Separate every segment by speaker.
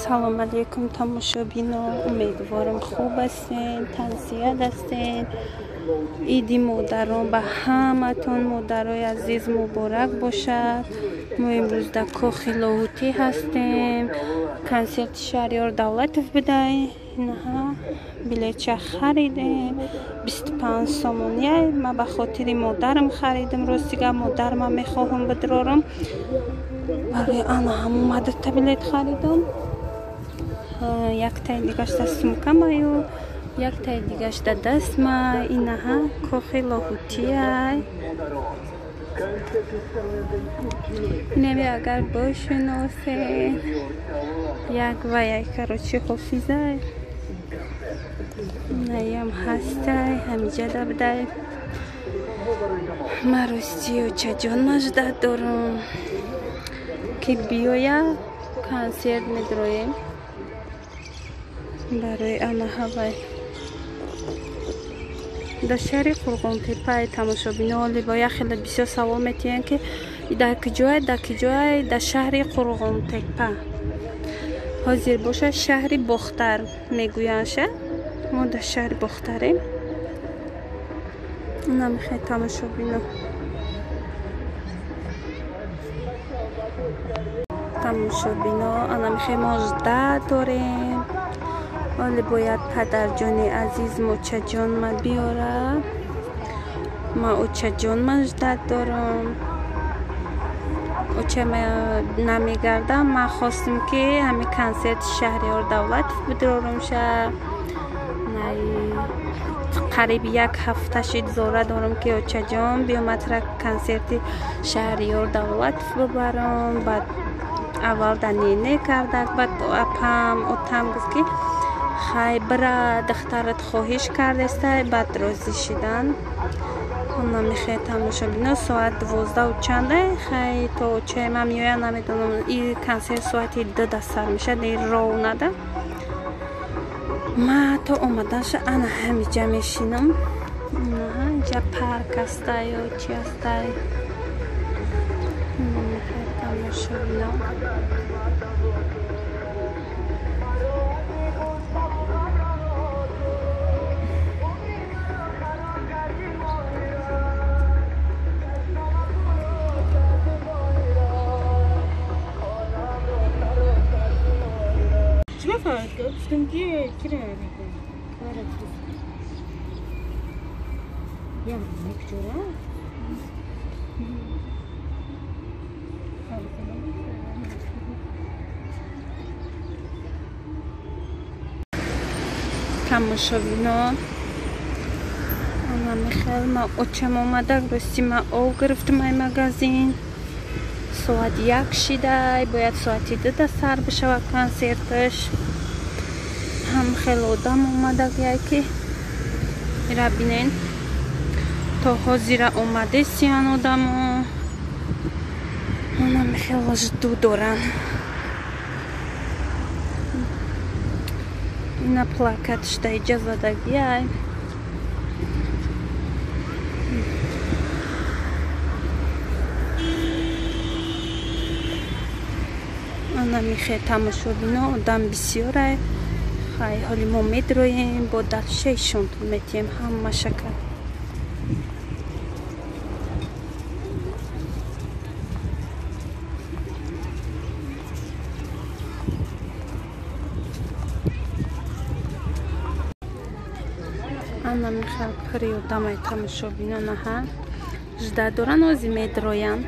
Speaker 1: Салом алейкум, тамошобино. Умедворам хуб ҳастен, тансиҳат ҳастен. Иди модарон ба ҳаматон, модарои азиз, муборак бошад. Мо имрӯз дар Кохи Лоҳутӣ ҳастем. Консерти Шаҳриёр Давлатов будай. Инаҳа билетча харидем. 25 сомония. Ман ба хотири модарам харидам. Рости гап, модарма мехоҳам бидрорам. Барои ана ҳамон мадата билет харидам. Яктаи дигаш дар сумкамаю, яктаи дигаш дар дастма. Инаҳа Кохи Лоҳутиай. Инами агар бошиносен, як ваяй, короче, ҳофизай. Наям ҳастай, ҳамиҷада будай. Ман рости очаҷон маждат дорам, ки биёя консерт медроем барои ана ҳавай. Дар шаҳри Қурғонтеппаи тамошобино оли бо як хеле бисёр савол метиҳанд, ки дар куҷое, дар куҷое. Дар шаҳри Қурғонтеппа, ҳозир бошад шаҳри Бохтар мегӯяндша. Мо дар шаҳри Бохтарем. Намехоҳед, тамошобино? Тамошобино, ана мехоҳем, мо жда дорем. Оли бояд падарҷони азиз мочаҷон ма биёра. Ма очаҷон ма жда дорам. Оча ма намегардам. Ман хостам, ки ҳами консерти Шаҳриёр Давлатов бидрорумша. Қариб як ҳафта шид, зора дорам, ки очаҷон биё, матра консерти Шаҳриёр Давлатов бибарам. Баъд аввал да нене кардак, баъд апам, отам гуфт, ки хай, бира, духтарат хоҳиш кардестай. Баъд розӣ шидан. Она мехоҳед, тамошобино, соат 12 чанда. Хай, то очаи ман меояд, намедонам. И консерт соати 2 да сар мешад, и ровнада. Ма то омаданша ана ҳамиҷа мешинам. Инҷа парк ҳастай ё чи ҳастай. Мехоҳед, тамошобино? Тамошобино, ана михел ма очам омада. Рости ма ов гирифтам ай магазин. Соат 1 шидай, бояд соати 2 да сар бишавад консерташ. Ҳам хеле одам омадагиай, ки ира бинен, то ҳозира омадесиян одамо. Ана михел жду доран. Ина плакатш да иҷа задагиай. Ана михе, тамошобино, одам бисёрай. Хай, ҳоли мо медроем, бо даршаишонтон метиҳем ҳама шакал. Ана михел пури одамай, тамошобино, наҳа жда доран, ози медроянд.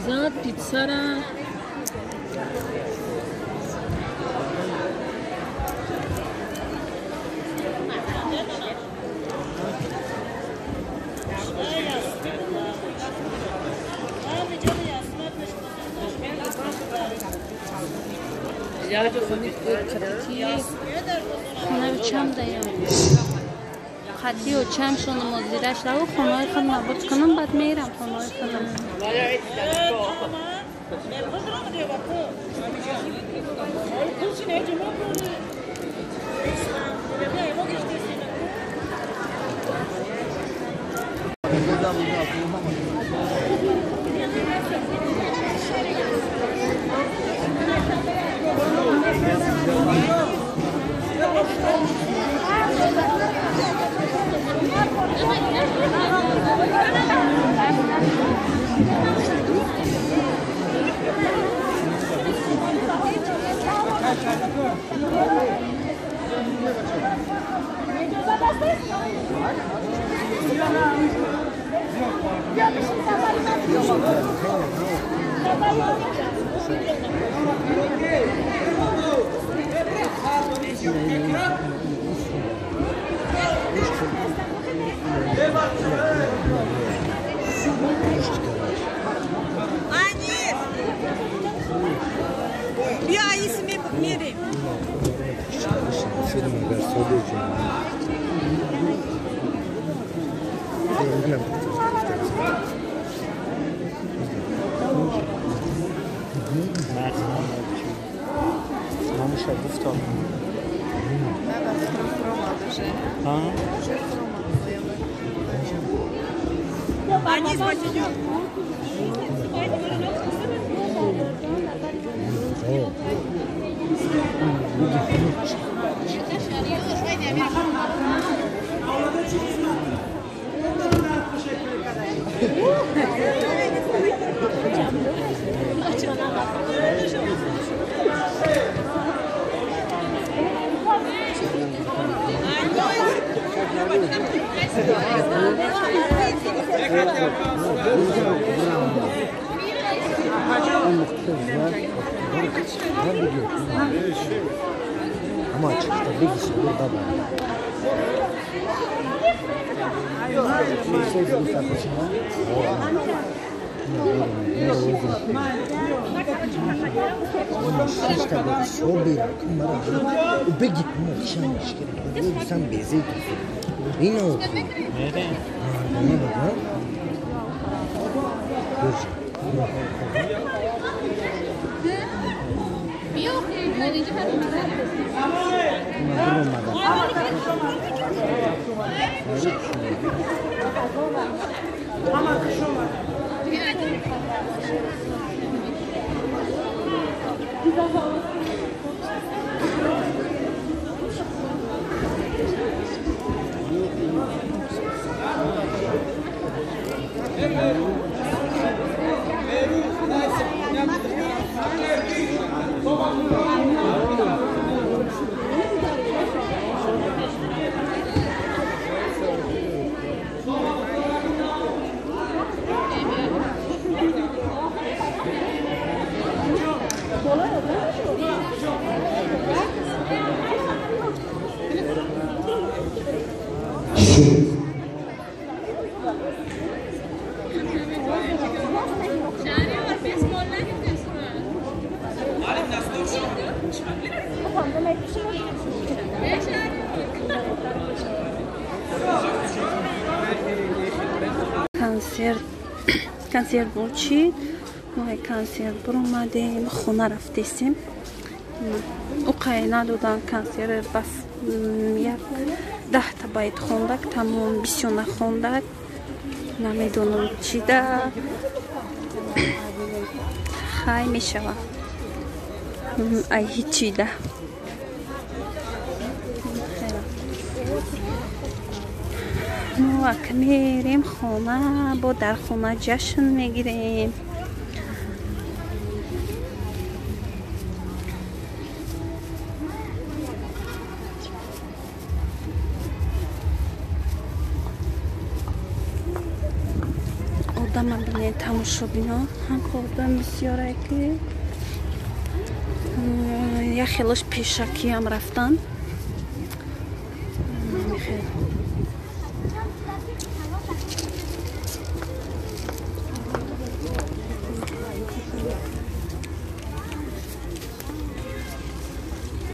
Speaker 2: Зад пиццара.
Speaker 1: Хонаи чам даям. Қатиё чам шону мозираш раву хонаи худ набуд кунам, баъд мерам хонаи худам. Консерт бурчид, мо консерт буромадем, хона рафтесем. Уқай надодан консерт, бас як 10 байт хондак, тамом бисёр нахондак. Намедонам чида. Хай мешава. Ай ҳичида. Мо ака мерем хона, бо дар хона ҷашн мегирем. Одама бинед, тамошобино, ҳам одам бисёре ки як хелош пешакиам рафтан.